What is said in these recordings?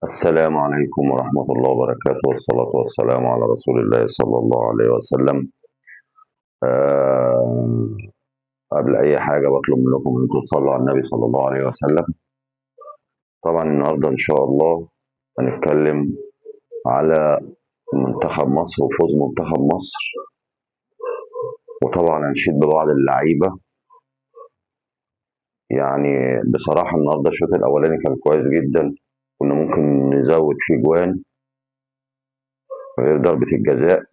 السلام عليكم ورحمة الله وبركاته، والصلاة والسلام على رسول الله صلى الله عليه وسلم. آه قبل أي حاجة بطلب منكم إن أنتم تصلوا على النبي صلى الله عليه وسلم. طبعا النهاردة إن شاء الله هنتكلم على منتخب مصر وفوز منتخب مصر، وطبعا هنشيد ببعض اللعيبة. يعني بصراحة النهاردة الشوط الأولاني كان كويس جدا، كنا ممكن نزود فيه جوان غير ضربة الجزاء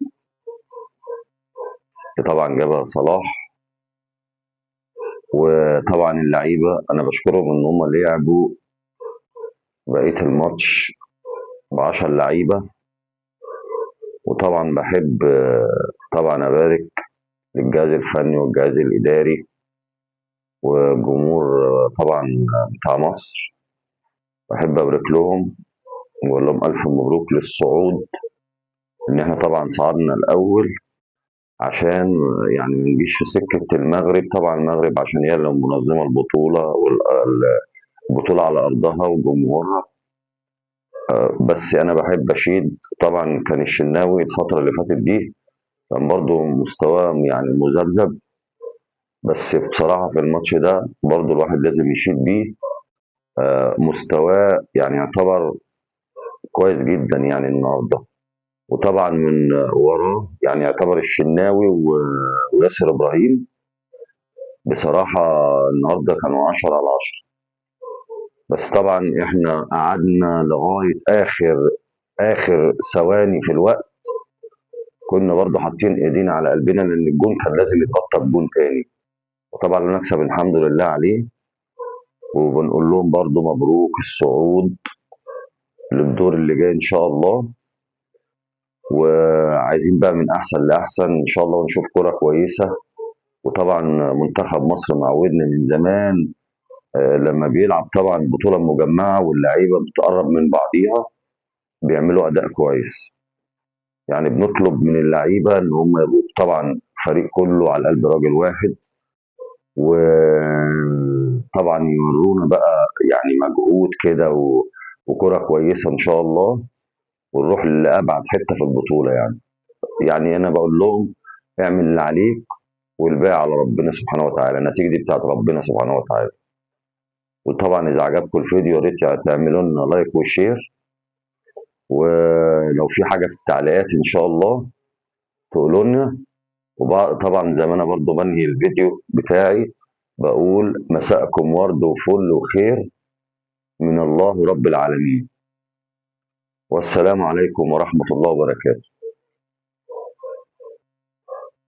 اللي طبعا جابها صلاح. وطبعا اللعيبة أنا بشكرهم إن هم لعبوا بقية الماتش ب10 لعيبة. وطبعا بحب طبعا أبارك للجهاز الفني والجهاز الإداري والجمهور طبعا بتاع مصر، بحب أبارك لهم وأقول لهم ألف مبروك للصعود، إن إحنا طبعا صعدنا الأول عشان يعني ما نجيش في سكة المغرب. طبعا المغرب عشان هي اللي منظمة البطولة والبطولة على أرضها وجمهورها. بس أنا بحب أشيد طبعا، كان الشناوي الفترة اللي فاتت دي كان برضو مستواه يعني مذبذب، بس بصراحة في الماتش ده برضو الواحد لازم يشيد بيه. مستواه يعني يعتبر كويس جدا يعني النهارده. وطبعا من وراه يعني يعتبر الشناوي وياسر ابراهيم، بصراحة النهارده كانوا 10 على 10. بس طبعا احنا قعدنا لغاية اخر ثواني في الوقت، كنا برضو حاطين ايدينا على قلبنا لان الجون كان لازم يتغطى بجون تاني. وطبعا نكسب الحمد لله عليه، وبنقول لهم برضو مبروك الصعود للدور اللي جاي ان شاء الله. وعايزين بقى من احسن لاحسن ان شاء الله، ونشوف كرة كويسة. وطبعا منتخب مصر معودنا من زمان، لما بيلعب طبعا بطولة مجمعة واللعيبة بتقرب من بعضيها بيعملوا اداء كويس. يعني بنطلب من اللعيبة ان هم يبقوا طبعا فريق كله على قلب راجل واحد، وطبعا يورونا بقى يعني مجهود كده وكرة كويسة ان شاء الله، ونروح لأبعد حتة في البطولة. يعني أنا بقول لهم اعمل اللي عليك والباقي على ربنا سبحانه وتعالى، النتيجة دي بتاعت ربنا سبحانه وتعالى. وطبعا إذا عجبكم الفيديو يا ريت تعملوا لنا like و share، ولو في حاجة في التعليقات إن شاء الله تقولوا لنا. وطبعا زي ما أنا برضو بنهي الفيديو بتاعي بقول مساءكم ورد وفل وخير من الله رب العالمين، والسلام عليكم ورحمة الله وبركاته.